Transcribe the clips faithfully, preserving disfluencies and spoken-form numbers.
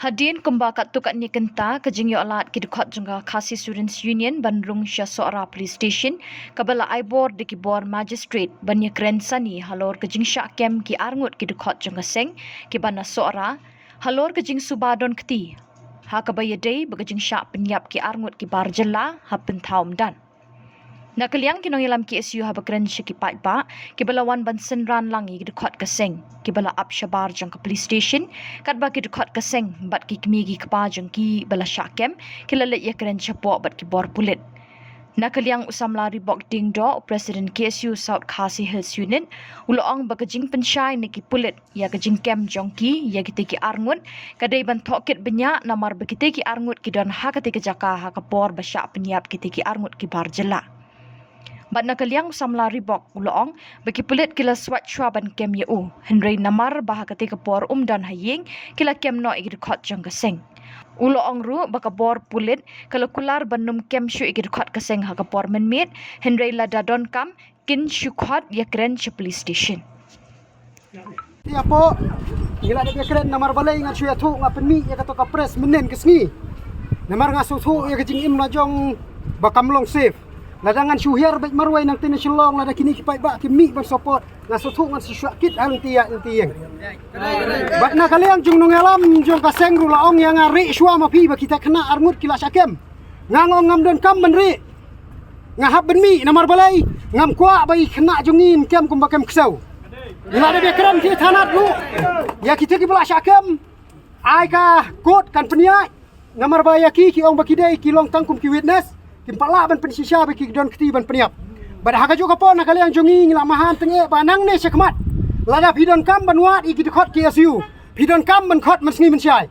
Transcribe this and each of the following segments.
Hadien kumba katto katne kynta, ka jingïoh lad ki dkhot jong ka Khasi Students Union ban rung sha Sohra Police Station, kaba la ai bor da ki bor magistrate ban ïakren sani halor ka jingshah kem ki arngut ki dkhot jong ka seng kiba na Sohra halor ka jingsuba don kti, ha kaba ïadei bad ka jingshah pynïap ki arngut ki bar jylla ha Pynthau Umdan. Na ka liang ki nongïalam K S U haba kren sha ki paidbah kiba la wan ban synran lang ïa ki dkhot ka seng kiba la ap shabar jong ka police station, katba ki dkhot ka seng bad ki kmie ki kpa jong kiba la shah kem ki la leit ïakren shapoh bad ki bor pulit. Na ka liang u samla Ribok Diengdoh, u President K S U South Khasi Hills Unit, u la ong ba ka jingpynshai na ki pulit ïa ka jingkem jong ki ïa kitei ki arngut ka dei ban thoh kit bniah, namar ba kitei ki arngut ki don ha katei ka jaka ha ka por ba shah pynïap kitei ki arngut ki bar jylla. Bad na ka liang u samla Ribok u la ong ba ki pulit ki la swat shuwa ban kem ïa u, hynrei namar ba ha katei ka por um don ha ïing, ki la kem noh ïa ki dkhot jong ka seng. U la ong ruh ba ka bor pulit ka la kular ban ym kem shuh ïa ki dkhot ka seng ha ka por mynmiet, hynrei lada donkam kin shu khot ïakren sha police station. Te hapoh ngi la dep ïakren, namar balei ngan shu ïathuh, nga pynmih ïa kato ka press mynnin ka sngi. Namar nga sngewthuh ïa ka jingim la jong ba kam long safe. Lada ngan shu hiar beit marwei nangtei na Shillong, lada kine ki paidbah ki mih ban support, nga sngewthuh ngan shu shah kit ha lynti ïa lynti ïeng. Bad na ka liang jong nongïalam jong ka seng ruh la ong ïa nga, rieh shuwa ma phi ba kita khynnah arngut ki la shah kem. Nga ong ngam donkam ban rieh. Nga hap ban mih, namar balei? Ngam kwah ba i khynnah jong ngi kin kem kumba kem ksew. Ngi la dep ïakren ki thanat ruh ïa kita kiba la shah kem. Ai ka kot kan pynïaid. Namar ba ïa ki, ki ong ba ki dei ki long tang kum ki witness, kim pat lah ban pynshisha ba ki don kti ban pynïap. Bad ha kajuh ka por na ka liang jong ngi ngi la maham tyngeh ba nangne shakhmat, lada phi donkam ban wad ïa ki dkhot K S U, phi donkam ban khot mynsngi mynshai.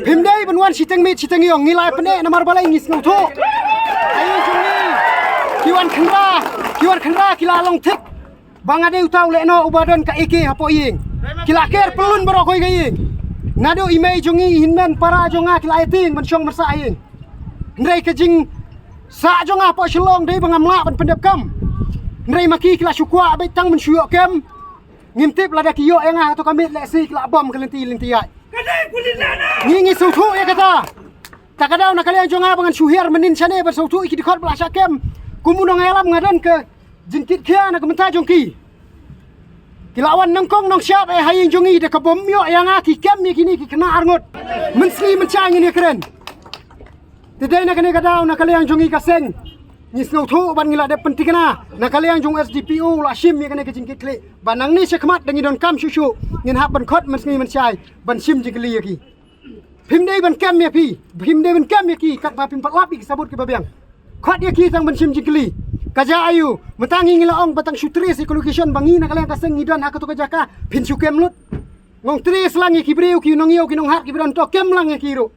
Phim dei ban wan shiteng miet shiteng ïong, ngi la pyneh, namar balei? Ngi sngewthuh. Ai jong ngi, ki wan khynra, ki wan khynra ki la long thik. Ba nga dei uta u lehnoh uba don ka A K hapoh ïing. Ki la ker pyllun baroh kawei ka ïing. Naduh i mei jong ngi, i hynmen para jong nga ki la ïating ban shong ban sah ha ïing. Hynrei ka jingsah jong nga hapoh Shillong dei ba ngam lah ban pyndep kam. Hynrei ma ki ki la shu kwah beit tang ban shu ïoh kem. Ngim tip lada ki ïoh ïa nga ha kato ka miet, lehse ki la bom ka lynti lynti ïaid. Ngi ngi sngewthuh ïa kata. Ta ka daw na ka liang jong nga ba ngan shu hiar mynnin shane ban sngewthuh ïa ki dkhot ba la shah kem. Kum u nongïalam nga don ka jingkitkhia na ka bynta jong ki. Ki la wan nyngkong nyngshap eh ha ïing jong ngi da kaba ym ïoh ïa nga ki kem ïa kine ki khynnah arngut. Mynsngi mynshai ngin ïakren. Te dei na kane ka daw na ka liang jong ngi ka seng, ngi sngewthuh bad ngi la dep pynthikna na ka liang jong S D P O, u la shim ïa kane ka jingkitkhlieh ba nangne shakhmat da ngi donkam shuh shuh ngin hap ban khot mynsngi mynshai ban shim jingkylli ïa ki. Phim dei ban kem ïa phi, phim dei ban kem ïa ki katba phim pat lap ïa ki sabut kiba biang. Khot ïa ki tang ban shim jingkylli. Ka jia aïu? Mynta ngi ngi la ong ba tang shu trace ïa ka location ba ngi na ka liang ka seng ngi don ha kato ka jaka, phin shu kem lut. Ngong trace lang ïa ki briew, ki nongïew ki nonghat kiba don to, kem lang ïa ki ruh.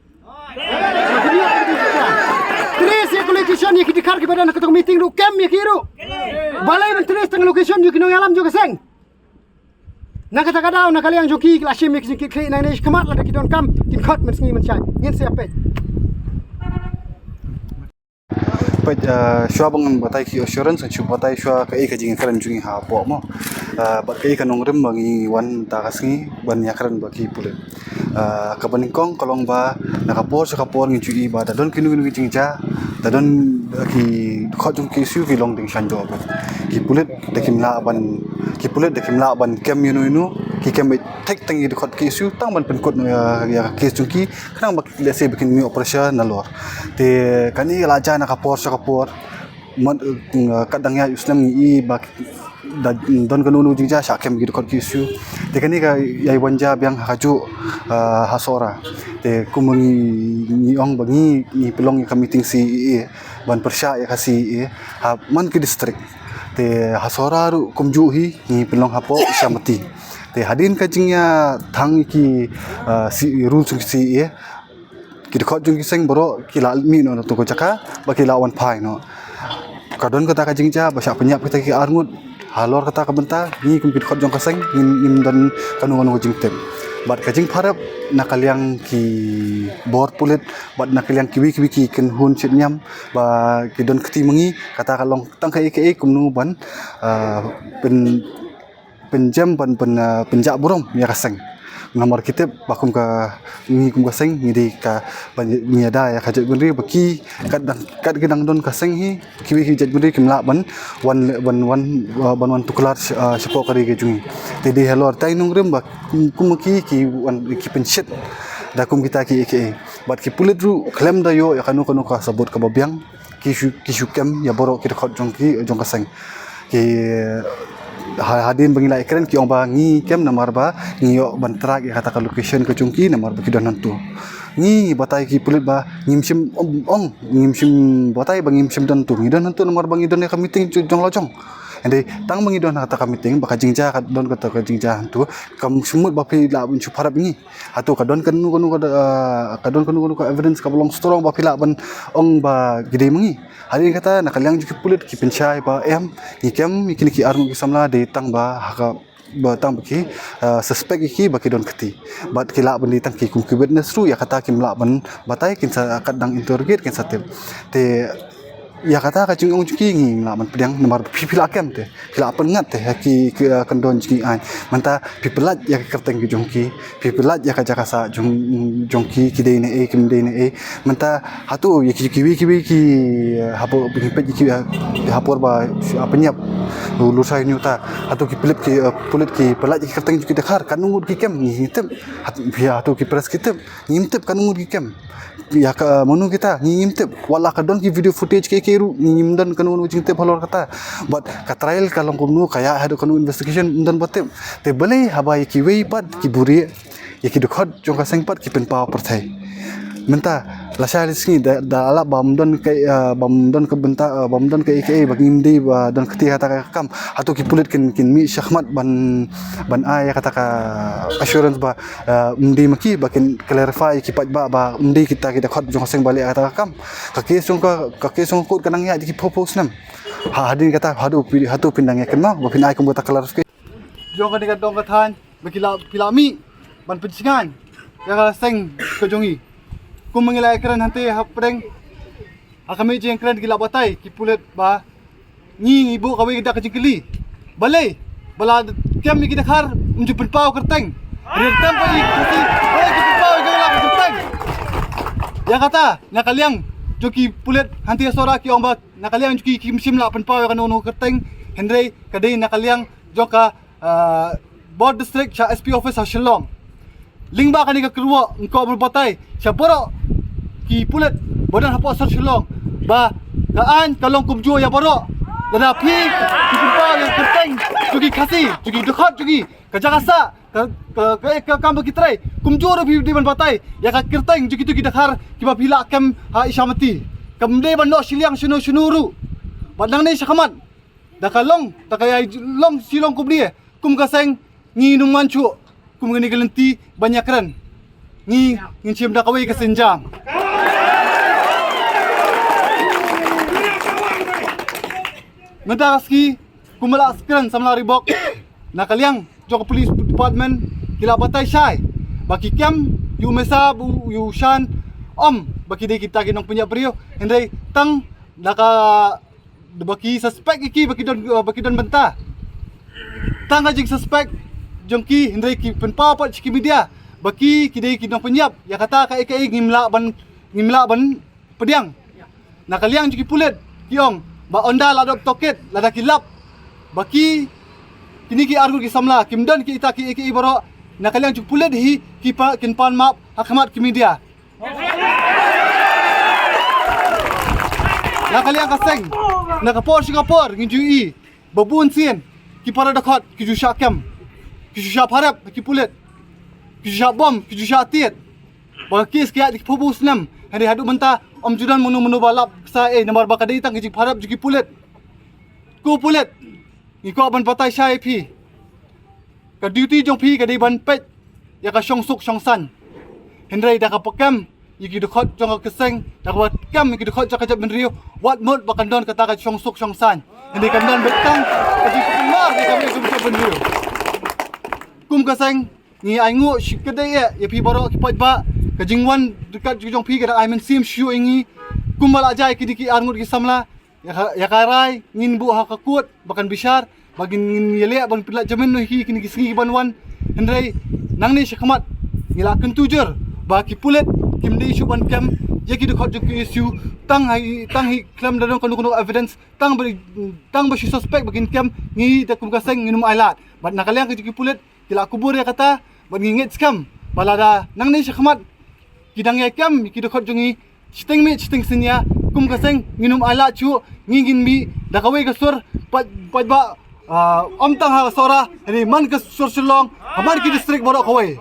Trace ïa ka location ïa ki dkhar kiba don ha kato ka meeting ruh, kem ïa ki ruh. Balei ban trace tang location ïa ki nongïalam jong ka seng? Na kata ka daw na ka liang jong ki, ki la shim ïa ki jingkitkhlieh, nangne shakhmat lada ki donkam kin khot mynsngi mynshai. Ngin sa ïa peit. Peit, eh, shuwa ba ngan batai ki assurance, ngan shu batai shuwa kaei ka jingïakren jong ngi hapoh mo. Eh, bad kaei ka nongrim ba ngi wan mynta ka sngi ban ïakren bad ki pulit. Eh, kaba nyngkong ka long ba na ka por sha ka por ngi ju i ba da don kino kino ki jingjia, da don, eh, ki dkhot jong ki issue ki long ding shanjor. Ki pulit da kim lah ban, ki pulit da kim lah ban kem ïano ïano, ki kem beit thik tang ïa ki dkhot ki issue tang ban pynkut ïa, ïa ka case jong ki, khnang ba lehse ba kin mih operation nalor. Te kane la jia na ka por sha ka por. Mut, eh, kat dang ïaid u snem ngi i ba da don kano kano jingjia shah kem ki dkhot ki issue. Te kane ka ïai wan jia biang ha kajuh, eh, ha Sohra. Te kum ngi, ngi ong ba ngi, ngi pynlong ïa ka meeting C E A ban pyrshah ïa ka C E A ha man ki district. Te ha Sohra ruh kumjuh hi ngi pynlong hapoh Shamati. Te hadien ka jingïathang ki, eh, C E A, rules jong C E A, ki dkhot jong ki seng baroh ki la mih noh na kato ka jaka ba ki la wan phai noh. Ka don kata ka jingjia ba shah pynïap kita ki arngut. Halor kata ka bynta ngi kum ki dkhot jong ka seng ngim, ngim don kano kano ka jingtip. Bad ka jingpharap na ka liang ki bor pulit bad na ka liang kiwei kiwei ki kynhun shit niam ba ki don kti ma ngi, kata ka long tang kaei kaei kumno ban, ah, pyn pynjem ban pyn, ah, pynjah burom ïa ka seng. Namar ki tip ba kum ka, ngi kum ka seng ngi dei ka, ba ngi ïada ïa ka jaitbynriew ba ki kat dang, kat ki dang don ka seng hi, kiwei ki jaitbynriew kim lah ban wan, ban wan, ban wan tuklar shapoh ka ri ka jong ngi. Te dei halor tai nongrim ba kum, kum ki, ki wan ki pynshit da kum kita ki A K A. Bad ki pulit ruh khlem da ïoh ïa kano kano ka sabut kaba biang, ki shu, ki shu kem ïa baroh ki dkhot jong ki, jong ka seng. Ki ha, hadien ba ngi la ïakren ki ong ba ngi kem namar ba ngi ïoh ban track ïa kata ka location ka jong ki namar ba ki don hangto. Ngi batai ki pulit ba ngim shym ong, ong, ngim shym batai ba ngim shym don hangto. Ngi don hangto namar ba ngi don ïa ka meeting jong la jong. Hynrei tang ba ngi don ha kata ka meeting ba ka jingjia ka don kata ka jingjia hangto, kam shym mut ba phi lah ban shu pharap ngi. Hato ka don kano kano ka, ah, ka don kano kano ka evidence kaba long strong ba phi lah ban ong ba ki dei ma ngi? Hadien kata na ka liang jong ki pulit ki pynshai ba em, ngi kem ïa kine ki arngut ki samla dei tang ba ha ka, ba tang ba ki, ah, suspect ïa ki ba ki don kti. Bad ki lah ban dei tang ki kum ki witness ruh, ïa kata kim lah ban batai, kin sa kat dang interrogate kin sa tip. Te ïa kata ka jingong jong ki ngim lah ban pdiang namar phi, phi lah kem te, phi lah pynngat te ha ki, ki, ah, kyndon jong ki aiñ. Mynta phi pyllait ïa ka kyrteng ki jong ki, phi pyllait ïa ka jaka sah jong, jong ki, ki dei ne ei, kim dei ne ei. Mynta hato ïa ki, kiwei kiwei ki, ah, ha por ba ngi peit ïa ki, ah, ha por ba, ah, pynïap u Lushai Hynñiewta, hato ki pulit ki, ah, pulit ki pyllait ïa ka kyrteng jong ki dkhar, katno ngut ki kem, ngi tip. Hat-, hato ki press ki tip, ngim tip katno ngut ki kem. Ïa ka, mano kita, ngi ngim tip. Wat la ka don ki video footage kiei kiei ruh, ngi ngim don kano kano jingtip halor kata. Bad ka trial ka long kumno, ka ïaid haduh kano investigation, ym don ba tip. Te balei haba ïa kiwei pat ki buhrieh, ïa ki dkhot jong ka seng pat ki pynpaw pyrthei. Mynta lashai lashisngi da, da lap ba ym don ka, ah, ba ym don ka bynta, ah, ba ym don ka A K A, ba ngim dei ba don kti ha kata ka kam. Hato ki pulit kin, kin mih shakhmat ban, ban ai ïa kata ka assurance ba, ah, ym dei ma ki, ba kin clarify ïa ki paidbah ba ym dei kita ki dkhot jong ka seng ba leh ïa kata ka kam. Ka case jong ka, ka case jong ka court ka nang ïaid da ki phew phew snem. Ha, hadien kata hato phi, hato phin dang ïakynmaw ba phin ai kum kata clarification jong kane ka dong ka thaiñ ba ki la, phi la mih ban pynshngaiñ ïa ka seng ka jong ngi. Kum ma ngi la ïakren hangtei hapdeng, ha ka mih jingkren ki la batai ki pulit ba ngi, ngi buh kawei ka dak ka jingkylli. Balei ba la kem ïa ki dkhar ym ju pynpaw kyrteng? Rir tem ka ïa ki, balei ki pynpaw ïa ka dak ka kyrteng? Ïa kata na ka liang jong ki pulit hangtei Sohra ki ong ba na ka liang jong ki kim shym la pynpaw ïa kano kano kyrteng, hynrei ka dei na ka liang jong ka, ah, Bor District sha S P office ha Shillong. Lyngba kane ka kyrwoh nga kwah ban batai sha baroh ki pulit ba don hapoh sor Shillong ba ka aiñ ka long kumjuh ïa baroh. Lada phi, phi pynpaw ïa ka kyrteng jong ki Khasi, jong ki dkhot jong ki, ka jaka sah, ka, ka, ka, ka kam ba ki trei, kumjuh ruh phi dei ban batai ïa ka kyrteng jong kito ki dkhar kiba phi la kem ha Ishamati. Kam dei ban noh shiliang shano shano ruh. Bad nangne shakhmat da ka long, da ka ïai long shi long kumne, kum ka seng ngi ym man shuh kum kane ka lynti ban ïakren. Ngi, ngin shim da kawei ka sienjam. Mynta ka sngi kum ba la kren samla Reebok, na ka liang jong ka police department ki la batai shai ba ki kem ïa u Mesa, u, u Shan, ym ba ki dei kita ki nongpynïap briew, hynrei tang da ka, ba ki suspect ïa ki ba ki don, ba ki don bynta. Tang ka jingsuspect jong ki, hynrei ki pynpaw pat sha ki media ba ki, ki dei ki nongpynïap. Ïa kata ka, ka, ka ngim lah ban, ngim lah ban pdiang. Na ka liang jong ki pulit ki ong ba ynda la dep tohkit, lada ki lap ba ki, kine ki arngut ki samla kim don kita ki, ki, ki baroh, na ka liang jong ki pulit hi ki pa, kin pan map ha khmat ki media. Na ka liang ka seng, na ka por sha ka por ngin ju ïohi ba bun sien ki para dkhot ki ju shah kem, ki ju shah pharap ki pulit, ki ju shah bom, ki ju shah tied. Ba ka case ka ïaid da ki phew phew snem, hynrei haduh mynta ym ju don mano mano ba lap sa ei, namar ba ka dei tang ka jingpharap jong ki pulit. Ko pulit, ngi kwah ban batai shai ïa phi. Ka duty jong phi ka dei ban peit ïa ka shongsuk shongsaiñ. Hynrei da kaba kem ïa ki dkhot jong ka seng, da kaba kem ïa ki dkhot jong ka jaitbynriew, wat mut ba kan don kata ka shongsuk shongsaiñ. Hynrei kan don beit tang ka jingpynmar ïa ka jaitbynriew. Kum ka seng ngi ainguh shi kynta ïa phi baroh ki paidbah, ka jingwan ryngkat jong phi ka dang ai mynsiem shuh ïa ngi. Kumba la jia ïa kine ki arngut ki samla, ïa ka, ïa ka rai ngin buh ha ka court ba kan bishar, ba ngin, ngin ïaleh ban pynlait jamin noh hi kine ki sngi ki ban wan. Hynrei Nangne shakhmat ngi la kyntu jur ba ki pulit kim dei shuh ban kem ïa ki dkhot jong ki KSU, tang hi tang hi khlem da don kano kano evidence, tang ba tang ba shu suspect ba kin kem, ngi da kum ka seng ngin ym ailad. Bad na ka liang ka jong ki pulit ki la kubur ïa kata, bad ngi ngeit skhem ba lada nangne shakhmat ki dang ïa kem ki dkhot jong ngi shiteng miet shiteng sien ïa, kum ka seng ngin ym ailad shuh, ngi ngin mih da kawei ka sur, pat pat ba, ah, ym tang ha ka Sohra, hynrei man ka sur Shillong, ha man ki district baroh kawei.